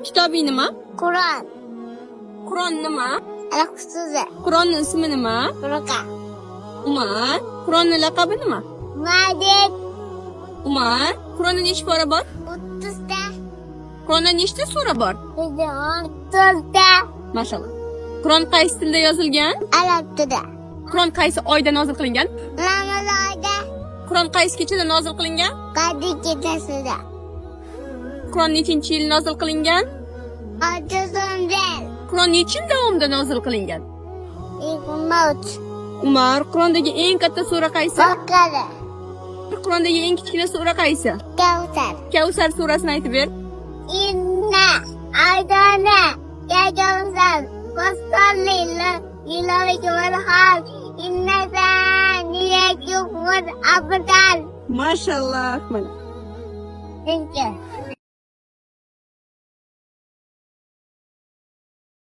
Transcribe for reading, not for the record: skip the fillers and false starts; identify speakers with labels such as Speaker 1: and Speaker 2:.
Speaker 1: Kitobing nima?
Speaker 2: Qur'on.
Speaker 1: Qur'on nima?
Speaker 2: Alloh so'zi.
Speaker 1: Qur'onni ismi nima?
Speaker 2: Baraka.
Speaker 1: Umar, Qur'onni laqabi nima?
Speaker 2: Majid.
Speaker 1: Umar, Qur'onda necha pora bor?
Speaker 2: 30 ta.
Speaker 1: Qur'onda nechta sura bor?
Speaker 2: 4 ta.
Speaker 1: Mashalloh. Qur'on qaysi tilda yozilgan?
Speaker 2: Arab tilida.
Speaker 1: Qur'on qaysi oyda nozil qilingan?
Speaker 2: Ramazonda.
Speaker 1: Qur'on qaysi kechada nozil qilingan?
Speaker 2: Qadr kechasida.
Speaker 1: Qur'on nechinchi yil nozil qilingan?
Speaker 2: 31.
Speaker 1: Qur'on necha yil davomida nozil qilingan?
Speaker 2: 23.
Speaker 1: Umar, Qur'ondagi eng katta sura qaysi?
Speaker 2: Baqara.
Speaker 1: Qur'ondagi eng kichkina sura qaysi?
Speaker 2: Kavsar.
Speaker 1: Kavsar surasini aytib ber.
Speaker 2: Inna a'tayna kavsar. Fasalli li wanhar. Inna shaniyaka huwal abtar.
Speaker 1: Mashalloh. Mana.
Speaker 2: Thank you.